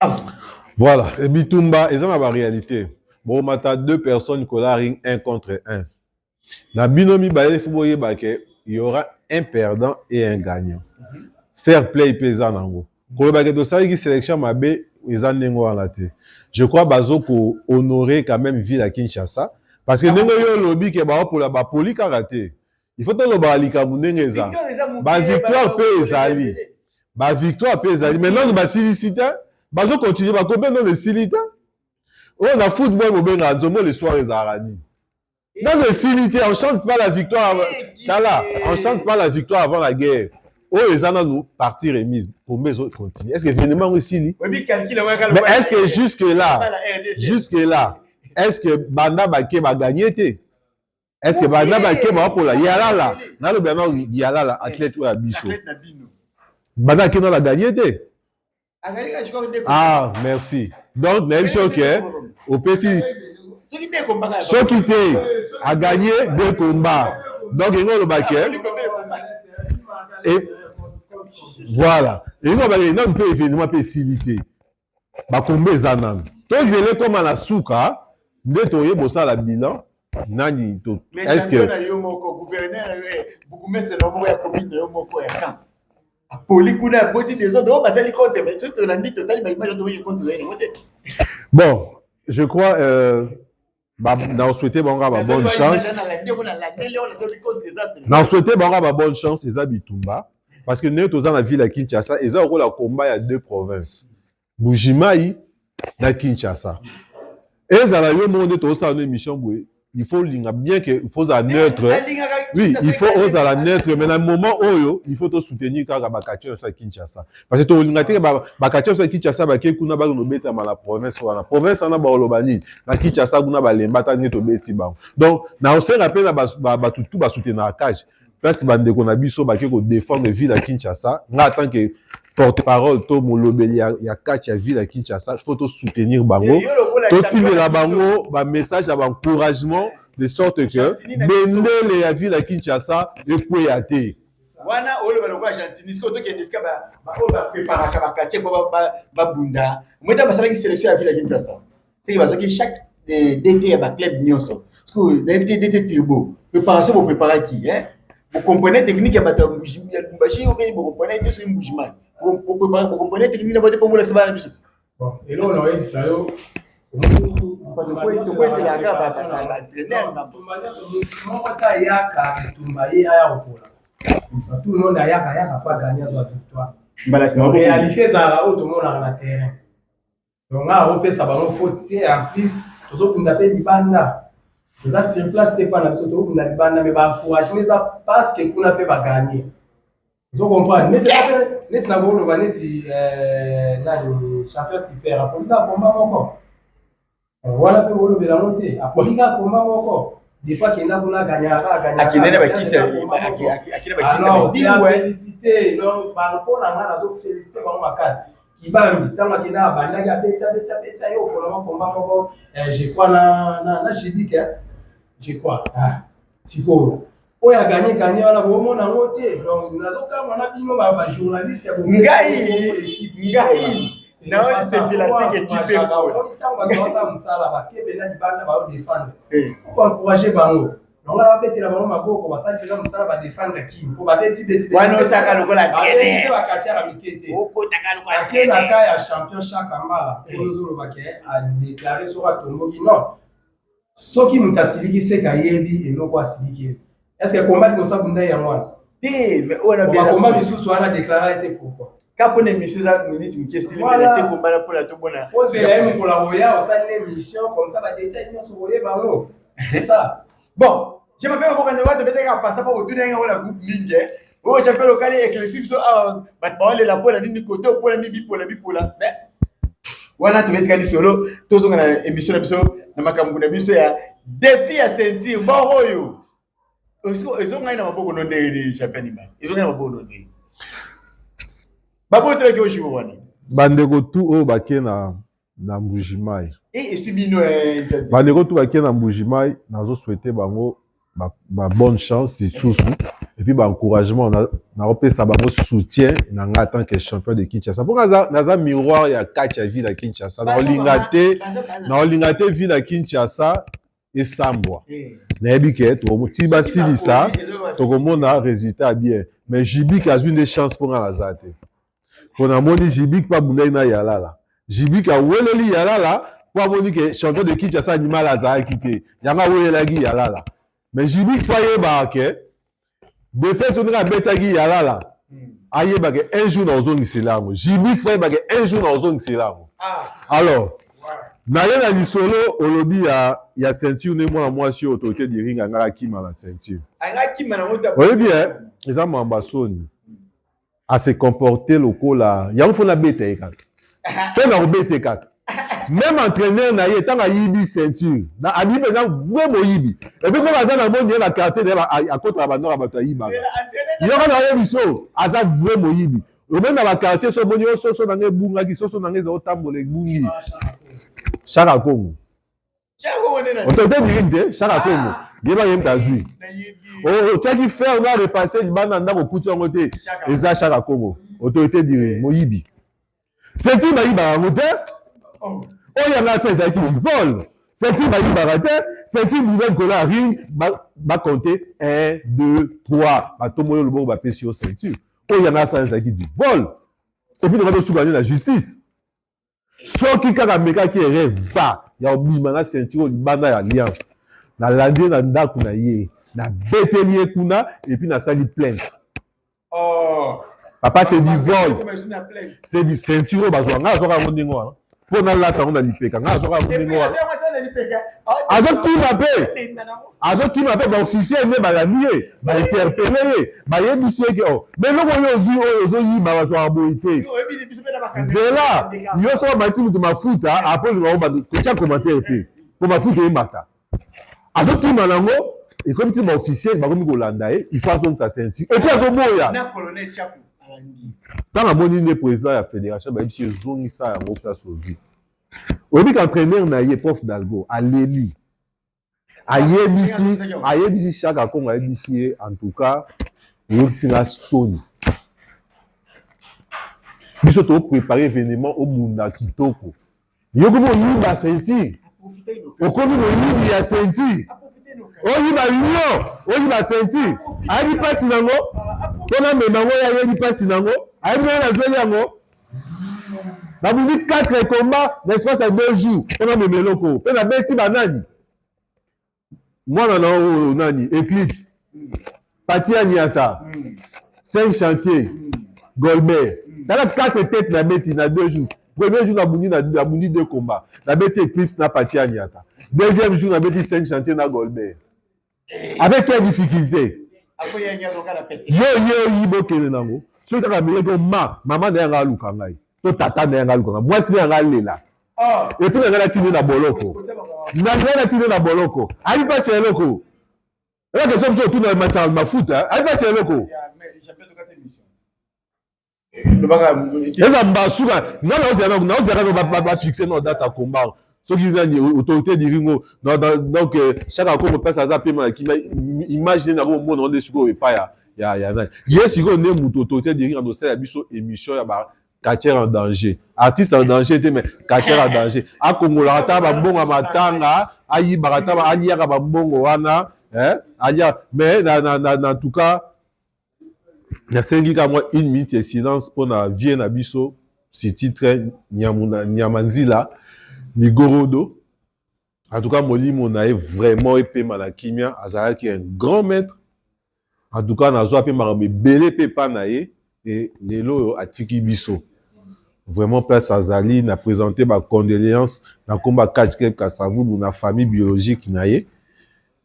Ah. Voilà, et bitumba eza na baréalité. Bomata deux personnes kola ring un contre un, na bino mibale fo boyeba ke il y aura un perdant et un gagnant. Fair play mpe eza nango. Koloba ke tosalaki sélection mabe, eza ndenge wana te. Je crois bazo kohonorer quand même ville ya Kinshasa, parce que ndenge oyo olobi ke baopola, bapoli kaka te. Il faut tolobaka likambo ndenge eza. Bavictoire mpe ezali, bavictoire mpe ezali, mais nanu basilisi te, bazocontinue bakope, nano esili te. Oyo na football bobengaka nzombo le soir, ezalaka nini? Nano esili te. On chante pas la victoire, tala, on chante pas la victoire avant la guerre. Oyo eza nanu partie remise, pombe ezocontinue. Est ce que événement yango esili? Mais est ce que jusque là, jusque là, est ce que banda bake baganye te? Est ce que banda bake baopola? Yalala, nalobi yango, yalala athlète oyo ya biso, banda ake nano aganye te. Ah, merci. Donc nayebi so ke opesi soki te aganye deux combats. Donc yango oloba ke voilà, elingi olobake nanu mpe événement mpe esili te, bakomba eza nanu. Tozele koma na suka nde toyeba osala bilan nani to. Est ce que na yo moko gouverneur, bourgmestre na yo moko ya commune na yo moko ya camp apoli kuna, aboti désordre oyo basali compte, mais soki tolandi, totali baimage, tokoki compte ezali nango te. Bon, je crois na souhaité bango ba bonne chance, na souhaité bango ba bonne chance. Eza bitumba parce que ndenge toza na ville ya Kinshasa, eza lokola combat ya deux provinces, Mbujimayi na Kinshasa. Ezala yo moko nde tozosala no émission boye, il faut linga bien que il faut ozala neutre. Oui, il faut ozala neutre, mais na moment oyo il faut tosoutenir kaka baquartier nyonso ya Kinshasa, parce que tokolinga te baquartier nyonso ya Kinshasa bake kuna, bakende obetama na province wana. Province wana bakoloba nini? Na Kinshasa kuna balemba ata ndenge tobeti bango. Donc na osenga mpe na bato tu basoutenaka cage place, bandeko na biso bake kodéfendre ville ya Kinshasa. Nga en tant que porte-parole to molobeli ya kati ya ville ya Kinshasa, faut tosoutenir bango, totindela bango bamessage ya baencouragement, de sorte que bendele ya ville ya Kinshasa ekweya te. Wana oloba lokola Gentini. Sikoyo tokende esika oyo bapreparaka baquartier mpo babunda. Omoi basalaki sélection ya ville ya Kinshasa, seke bazwaki chaque DT ya baclub nyonso. Sikoyo nayebi te, DT Turbo, préparation bopreparaki, bocomprenait technique ya bato ya Lubumbashi obe bocomprenait te? Soki Mbujimai, bocomprenait technique na bote mpo bolakisa bana biso? Bon, eloko na oyebisa yo, Tokoeselaka baentraîneur. Moko te ayaka bitumba ye aya kopola. Tout le monde ayaka, ayaka po aganye, azwa victoire. Mbala nsima. Réalité ezalaka oyo tomonaka na terrain. Donc nga akopesa bango faute te. En plus tozobunda mpe libanda, toza sur place te. Mpa na biso tozobunda libanda, mais baencouragement eza parce que kuna mpe baganye. Ozo comprendre, neti neti na koloba neti nani, champion super apoli kaka komba moko wana mpe bolobela yango te. Apoli kaka komba moko depuis akenda kuna, aganyaka. Akende na bakisi, akende bakisi. Alors félicité. Donc mpo na nga nazo félicité bango makasi. Kibambi, ntango akenda, abandaki abeti, abeti, abeti, aye okolama komba moko, je crois na Jibik, je crois. Sikoyo oyo aganye ganye wana, bomona yango te. Donc nazokamwa na bino bajournaliste. Ngai naolisepela te ke équipe Ntango bato basala mosala, bakebe na libanda, baodefendre, faut encourager bango. Donc wana babetela bango maboko, basali mpenza mosala, badefendre kini mpo babeti beti. Wana osaka lokola traîneur. Bakatiaka mike te. Okotaka lokola Akelaka ya champion chaque mbala oyo ozoloba ke adéclare soki atomboki, non. Soki moto asiliki, seke ayebi eloko asiliki. Est ce que combat liboso abunda yango wana? Te, mais oyo na Bakoma misusu wana déclaré te, pourquoi? Ka mpona émission eza minute moke esili, Voilà. mais natie komba na mpona tobona. Ozela ye mokolo akoya, osali na émission comme ça, badétail nyonso koyeba yango, c'est ça. Bon, je m'appelle Maboko Nzambe, tobetaka pasa mpo kotuna yango na groupe mingi. Oyo champion lokali éclairci biso awa, bato baolela mpona nini, kote mpona nini, bipola bipola. Mais wana tobetika lisolo, tozonga na émission na biso, na makambo na biso ya défi ya ceinture. Mboko oyo ezongai na maboko no ndenge nini? Champion animal, ezongai na maboko no ndenge babotolaki ojour wana? Bandeko tu oyo bake na Mbujimai, Eswi bino? Bandeko tu bake na Mbujimai, nazosouhaite bango ba bonne chance lisusu et puis baencouragement. Nakopesa bango soutien na ngai en tant que champion de Kinshasa, mpo naza miroir ya kati ya ville ya Kinshasa. Naolinga te ville ya Kinshasa esambwa. Nayebi ke ti basilisa, tokomona résultat ya bien. Mais Jibik azwi nde chance, mpo nga naza te, mpo namoni Jibik mpo abundaki na Yalala. Jibik aweleli Yalala mpo amoni ke champion de Kinshasa animal azalaki te, yango awelelaki Yalala. Mais Jibik mpo ayebaka ke défaite ndenge abetaki Yalala, ayeba ke un jour na ozongisela yango. Jibik mpo ayeba ke un jour na ozongisela yango. Alors naye na lisolo olobi ya ceinture nde mwana mwasi oyo autorité du ring angaka akima na ceinture. Oyebi, eza mwamba soni ase comporte lokola yango. Fo nabeta ye kaka, mpe na kobeta ye kaka. Même entraîneur na ye, ntango ayibi ceinture, ayibi mpenza vrai moyibi. Et puis koko aza na moni ye na quartier na ye, akotaka bandoko ya bato, ayibaka. Yoko na ye biso, aza vrai moyibi. Omoni na baquartier, so omoni oyo soso na ngai ebungaki, soso na ngai eza otambola ebungi, Chaka Kongo, autorité du ring te, Chaka Kongo yeba ye moto azwi. Otiaki fer na repasse libanda ndako, okuti yango te, eza Chaka Kongo, autorité du ring, moyibi. Ceinture bayibaka yango te. Oyo yanga asa ezalaki vol. Ceinture bayibaka te. Ceinture bima likolo ya ring, bacompte 1, 2, 3, batomboli loboko, bapesi yo ceinture. Oyo yanga asa ezalaki du vol. Et puis toka tosuka nde na justice. Soki kaka amekaki erreur va ya kobima na ceinture oyo libanda ya alliance, nalandi ye na ndako na ye, nabeteli ye kuna et puis nasali plainte. Papa, c'est du vol, c'est du ceinture oyo bazwa. Ngai azwaka yango ndenge wana mpo nalata yango na lipeka. Ngai azwaka yango ndenge wana. Azokima mpe azokima mpe, baofficier nde balandi ye, bainterpele ye, bayebisi ye ke o mais eloko oyo ozwi, oyo ozoyiba, bazwaka boye te. Zela yo, soki amatisi moto mafuta, apo olinga kotia commentaire te, mpo mafuta eyemata. Azokima nango, ekomi ti baofficier bakomi kolanda ye, il faut azongisa ceinture et puis azoboya. Ntango amoni nde président ya fédération, bayebisi ezongisa yango place ozwi. Oyebi ka entraîneur na ye, prof Dalgo, aleli, ayebisi Chaka Kongo, ayebisi ye: "En tout cas, oyokisi nga soni. Biso toprépare événement, obunda kitoko, yokomi oyiba ceinture, okomi moyibi ya ceinture, oyiba lion, oyiba ceinture." Ayebi mpasi nango mpo namema yango ye, ayebi mpasi nango, ayebi ndenge nazweli yango. Nabundi 4 combats na espace ya 2 jours mpo namema eloko mpe nabeti banani, mwana na oyo nani, Eclipse, Pati ya Niata, 5 chantier, Golbert. Tala 4 tête nabeti na 2 jours. Premier jour nabundi 2 combats, nabeti Eclipse na Pati ya Niata. Deuxième jour nabeti 5 chantier na Golbert. Avec quelle difficulté? Yo ye oyiba, okende nango. Soki kaka meleki oma, mama na yanga aluka ngai to tata na yanga aluka ngai, mwasi na yanga alela. Et puis na ngai natindi na boloko, na ngai natindi na boloko. Ayebi mpasi ya eloko. Eza question biso otuna mataka mafuta, ayebi mpasi ya eloko. Eza mbasuka. Nga naozela bafixe no date ya combat soki nani, autorité du ring. Donc Chaka Kongo, place aza pema na kimia, image nde nakomona nde sikoyo epai ya nani ye sikoyo nde moto autorité du ring andosala biso émission ya ba quartier en danger, artiste en danger te, mais quartier en danger. Akongolaka ata bambongo ya matanga, ayibaka ata, aliaka bambongo wana, alia. Mais na en tout cas, nasengi kaka mwa une minute ya silence mpona vie na biso, si titre Nyama Nzila Ligorodo. En tout cas, molimo na ye vraiment epema na kimia. Azalaki un grand maître. En tout cas, nazwa mpe makambo ebele mpe epa na ye e lelo oyo atiki biso. Vraiment, place azali, na présenter ba condoléances na komba Catch Club Kasavubu na famille biologique na ye.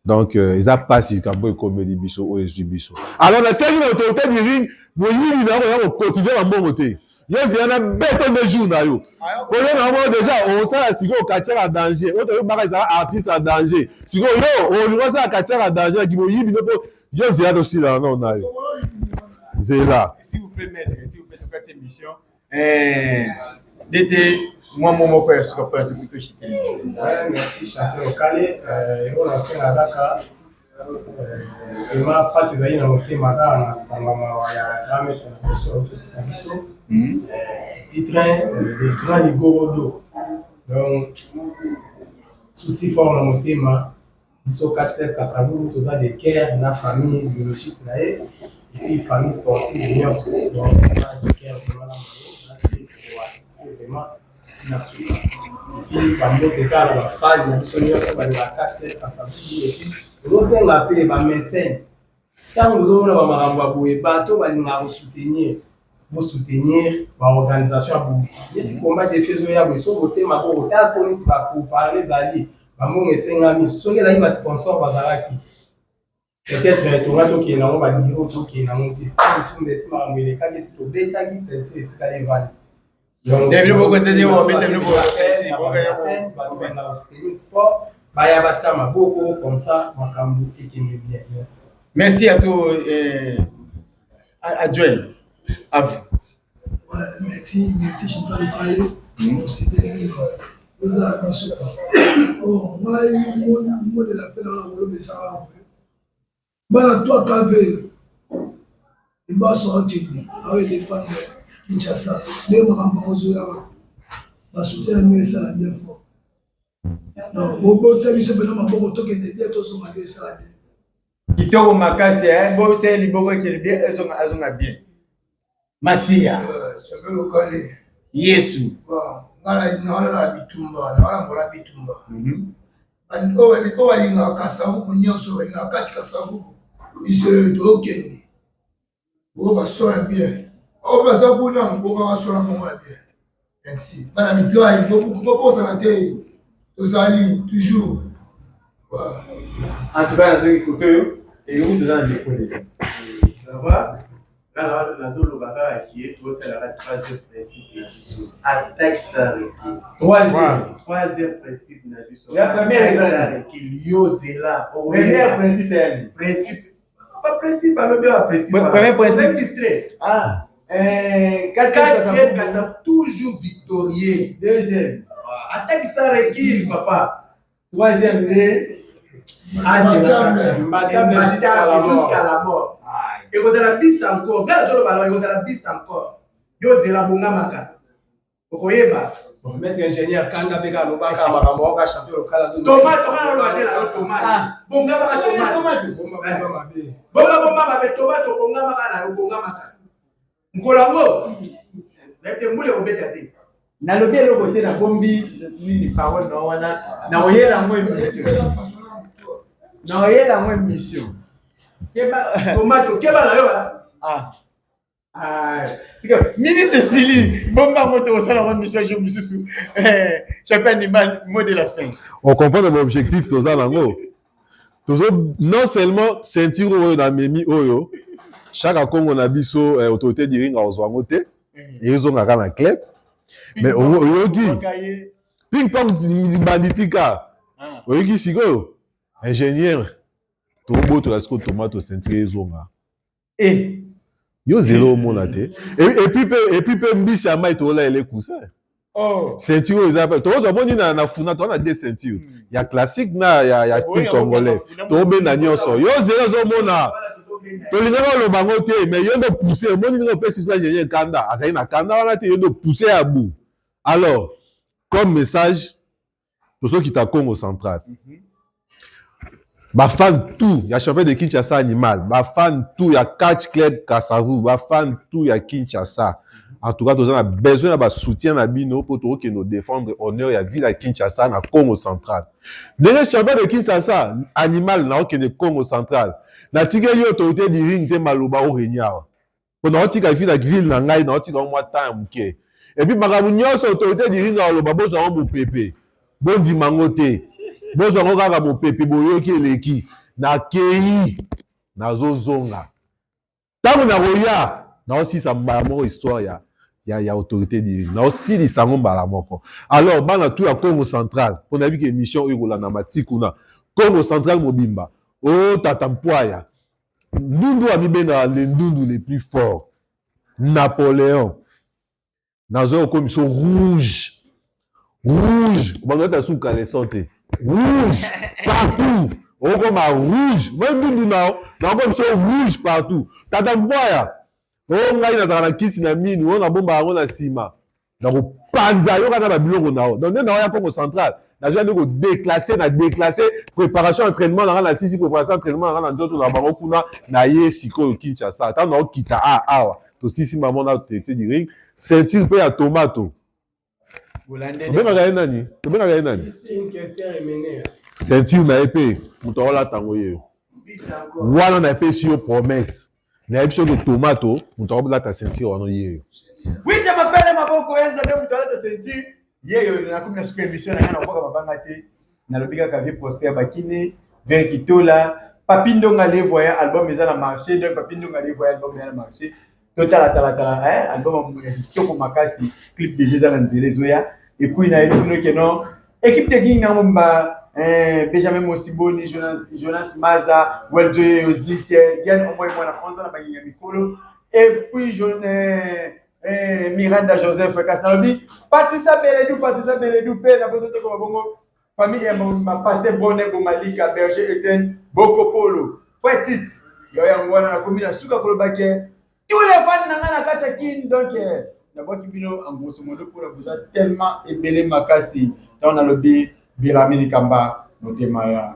Donc eza pasi likambo ekomeli biso oyo ezwi biso. Alors nasengi na autorité du ring, moyibi na yo koya kocotiser bambongo te. Yo zela na beto nde jour na yo. Koyo na yango déjà osala sikoyo quartier en danger. Oyo toyebaka ezala artiste en danger. Sikoyo yo olingi osala quartier en danger ki moyibi no po yo zela tosila na na yo. Zela. S'il vous plaît, maître, s'il vous plaît, sur cette émission. DT, moi, moi, moko ya suka mpona toki toshite émission. Ouais, merci champion Lokale. Oyo nasenga kaka vraiment mpasi ezali na motema kaka na sanga mawa ya grand maître na biso aototika biso titre le grand Ligorodo. Donc souci fort na motema biso Catch Club Kasavubu toza de cœur na famille biologique na ye et puis famille sportive nyonso. Donc toza de cœur vraiment na bango, na vraiment na suka. Et puis bambote kaka na bafani na biso nyonso balingaka Catch Club Kasavubu. Et puis tozosenga mpe bamécène, ntango ozomona bamakambo ya boye, bato balingaka kosoutenir, bosoutenir baorganisation ya boye neti combat défi ezoya boye. Soki botie maboko te, siko neti bapourparler ezali, bambongo esengami. Soki ezalaki basponsor bazalaki, peut-être tonga tokende yango babiro, tokende yango te. Mosusu mbesi makambo elekaki, esi tobetaki ceinture, etikali evandi. Soutenir sport, baya batia maboko, comme ça makambo ekende bien. Merci. Merci à toi, adjoint. À vous. Ouais, merci, merci champion Lokale, osepeli mingi oza biso. Bon, ngai mot de la fin na koloba ezaka boye: bana 3 KV libaso akende aoye défendre Kinshasa ndenge makambo yango ozoyaka, basoutien na bino esala bien fort. Donc botia biso mpena maboko, tokende bien, tozonga bien, esala bien. Kitoko makasi, botia liboko, ekende bien, ezonga, azonga bien. Masiya. Champion Lokale. Yesu. Nga nawana bitumba, nawana mbola bitumba. Oyo balingaka Kasavubu nyonso, balingaka kati Kasavubu, biso oyo tokende oyo baso ya bien, oyo baza kuna bokaka so na bango ya bien. Merci bana mitrai, bobosana te, tozali toujours. En tout cas, nazoki kote oyo eloko toza na ndeko lelo. Ça va, kaka nazoloba kaka kie tosalaka troisième principe na biso: attaque sans recul. Troisième. Troisième principe na biso. La première eza sans recul, yo zela. Première principe yani? Principe, baprincipe alobi awa, principe. Premier principe. Distrait. Ah, quatrième kasa toujours victorieux. Deuxième. Attaque sans recul, papa. Troisième nde? Jusqu'à la mort. Ekozala bis encore, ngai nazoloba na ekozala bis encore. Yo zela, bongamaka, okoyeba. Maître ingénieur kanda mpe kaka alobaka makambo waka champion Lokala. Tomate oka naloba te na yo, tomate bongamaka, tomate. Bomba bomba mabe. Bomba bomba mabe, tomate obongamaka na yo, bongamaka mokolo yango nayebi te mbula ekobeta te. Nalobi eloko te, nabombi nini parole na wana, nakoyela yango émission, nakoyela yango émission. Keba. Tomate, okeba na yo. Ah. Ah, tika minute esili, bomba yango, tokosala yango émission jour mosusu. Champion animal, mot de la fin. On comprend l'objectif toza nango. Tozo non seulement ceinture oyo namemi oyo, chaque Congo na biso, autorité du ring akozwa yango te, ezongaka na club. Mais oyoki ping pong bandi, tika oyoki sikoyo ingénieur, tobotola sikoyo tomate, ceinture ezonga. Yo zelo, omona te. Et puis mpe mbisi ya mai toyola coussin. Oh. Ceinture oyo eza, tozwa moni na funa, toza na deux ceinture, ya classique na ya style congolais. Tobenda nyonso, yo zelo, ozomona tolingaka oloba yango te, mais yo nde pousse. Omoni ndenge opesi so ingénieur kanda, azali na kanda wana te, yo nde pousse ya bu. Alors, comme message, tozokita Congo Central, bafan tout ya champion de Kinshasa animal, bafan tout ya Catch Club Kasavu, bafan tout ya Kinshasa. En tout cas, toza na besoin ya basoutien na bino mpo tokokende kodéfendre honneur ya ville ya Kinshasa na Congo Central. Ndenge champion de Kinshasa animal naokende Congo Central, natikeli autorité du ring te maloba orenia awa mpo naotika ville ya ville na ngai, naotika mwa temps ya moke. Et puis makambo nyonso autorité du ring aloba, bozwa yango mopepe, bondima yango te, bozwa yango kaka mopepe. Boyoki eleki, nakei, nazozonga. Ntango nakoya, naosilisa mbala moko histoire ya autorité du ring, naosilisa yango mbala moko. Alors bana tu ya Congo Central, mpo nayebi ke émission oyo ekolanda mati kuna Congo Central mobimba, o tata mpwaya ndundu amibengaka le ndundu le plus fort, Napoléon, nazoya kokomisa rouge rouge. Bando ata suka leçon te, rouge partout, okoma rouge. Moi ndundu nao nakomisa rouge partout. Tata mpwaya o ngai nazalaka na kisi na minu oyo nabombaka yango na nsima, nakopanza yo kaka babiloko nao. Donc nde naoya Congo Central, nazwa nde kodéclasse na déclasse préparation entraînement na nga na sisi préparation entraînement na nga na nzoto na bango kuna. Na ye sikoyo Kinshasa, ntango naokita a awa, tosisi mamo na autorité du ring, ceinture mpe ya tomato. Tobengaka ye nani? Tobengaka ye nani? Ceinture na ye mpe moto aolata yango ye wana. Napesi yo promesse, nayebi soki tomato moto akolata ceinture wana ye yo. Oui, je m'appelle Maboko ya Nzambe, moto alata ceinture yeyo. Nakomi na suka émission na ngai, nakoboka mabanga te. Nalobi kaka vie Prosper Bakini, Ver Kitola, Papi Ndonga le voyant, album eza na marché. Donc Papi Ndonga le voyant, album eza na marché. Totala-talatala album ya kitoko makasi, clip déjà eza na nzela ezoya. Et puis nayebi sino ke non, équipe technique nango mba Benjamin Mosiboni, Jonas, Jonas Maza, Weljo Yozike, Gian Omoy Mwana Onze na banginga mikolo, et puis Miranda Joseph. Kasi nalobi Patricia Beledu, Patricia Beledu mpe na boso te koma bongo famille ya Pasteur Bone Bomalika, Berger Etienne Bokopolo Poetit yo. Yango wana nakomi na suka koloba ke tous les fans na ngai na kati ya Kin, donc nabwaki bino en grosso modo mpona boza tellement ebele makasi. Ntango nalobi Bilamini Kamba, motema ya